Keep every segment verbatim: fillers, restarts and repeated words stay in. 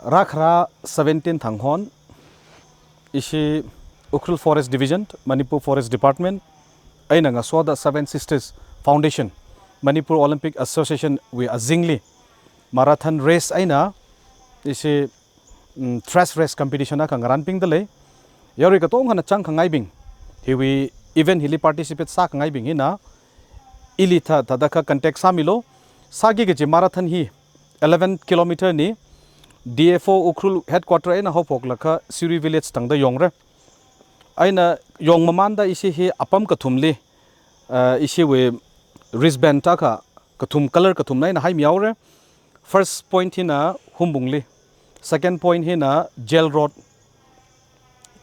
Rākhara seventeen Thanghon, ishi Ukhrul Forest Division, Manipur Forest Department, eina ngasoda Seven Sisters Foundation, Manipur Olympic Association wui azingli marathon race eina ishi, mm, trash race competition akha ngarānpingda lei. Yarui katongkhana changkhangaibing, hiwui event hili participate sākhangaibing hina ili thāda thāda kha contact sāmilu. Sāki kaji marathon hi eleven kilometer ni, D F O Ukhrul headquarter eina haophoklaga Siri village tangda yongra. Eina yongmamānda ishi hi apam kathumli, uh, ishiwui wristband akha kathum, color kathumna eina haimihaora. First point hina Hungpungli, second point hina Jail Road,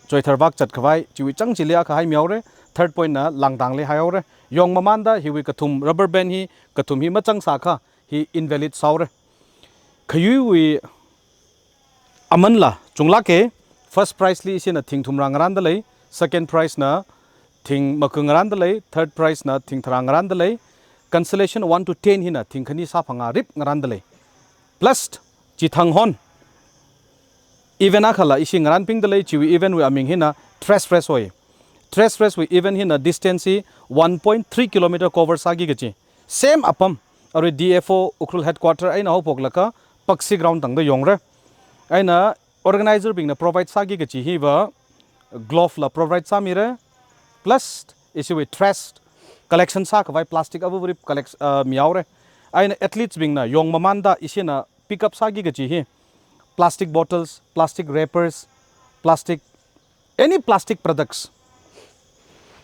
Choithar vak zatkhavai, chiwui chang chili akha haimihaora. Third point na Langdangli haihaora. Yongmamānda hiwui kathum rubber band hi, kathum hi machangsākha hi invalid sāhaora. Khayuiwui amanla chunglāka. First prize li ishina thing thumrā ngarānda lei, second prize na thing maga ngarānda lei, third prize na thing tharā ngarānda lei. Consolation one to ten hina thing khani sāphangā rip ngarānda lei. Plus, chi Thanghon event akhala ishi ngarānpingda lei, chiwui event wui aming hina trash race hoi. Trash race wui event hina distance hi one point three kilometer cover sāki kaji. Same apam, arui D F O Ukhrul headquarter eina haophoklaga Paksi ground tangda yongra. Eina organizer bingna provide sāki kaji hiva glove la provide sāmira, plus ishiwui trash collection sākhavai plastic avāvārip collect, uh, mihaora. Eina athletes bingna yongmamānda ishina pick up sāki kaji hi plastic bottles, plastic wrappers, plastic, any plastic products,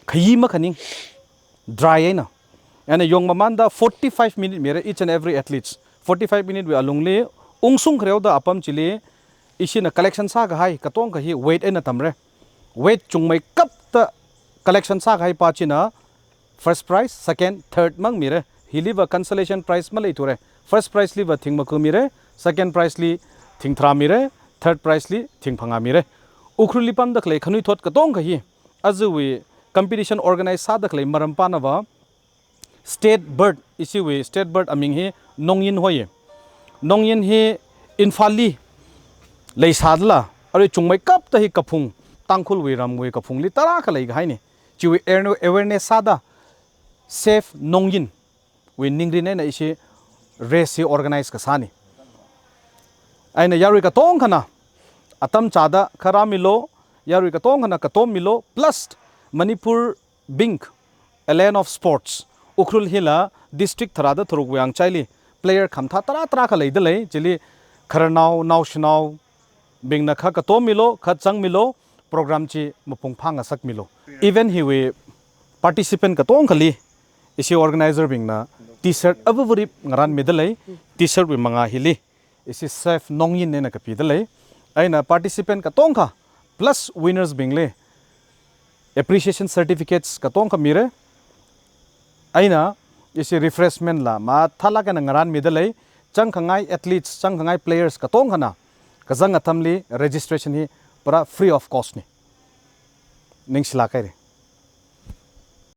khayi makhaning, dry eina. Eina yongmamānda forty-five minute mira each and every athletes. Forty-five minute wui alungli ungshung khareoda apam chili ishina collection sākahai katongkha hi weight eina tamra. Weight chungmeikapta collection sākahaipa china first prize, second, third mang mira. Hiliva consolation prize maleithura. First prize liva thing maga mira, second prize li thing tharā mira, third prize li thing phangā mira. Ukhrulli pamda khalei khanuithot katongkha hi ajawui competition organize sāda khalei maram panava state bird, ishiwui state bird aming hi nongyin hoi. Nongyin hi Imphalli leisādala, arui chungmeikapta hi kaphung, Tangkhulwui ramwui kaphungli tarākha leikahaina. Chiwui aware-, awareness sāda Save Nongyin wui ningrin eina ishi race hi organize kasāna. Eina yarui katongkhana atam chāda kha rāmilu, yarui katongkhana katommilu, plus Manipur being a land of sports, Ukhrul hila district tharāda tharukwui angchaili player khamathā tarā tarākha leida lei, chili khararnao, naoshinaobingna kha katommilu, kha zangmilu, program chi mapung phāngasakmilu. Event hiwui participant katongkhali ishi organizer bingna T-shirt avāvārip ngarānmida lei, T-shirt wui mangā hili ishi Save Nongyin eina kapida lei. Eina participant katongkha plus winners bingli appreciation certificates katongkha mira. Eina ishi refreshment la mathālāk eina ngarānmida lei. Changkhangai athletes, changkhangai players katongkhana kazang atamli registration hi pura free of cost na. Ningshilāk haira.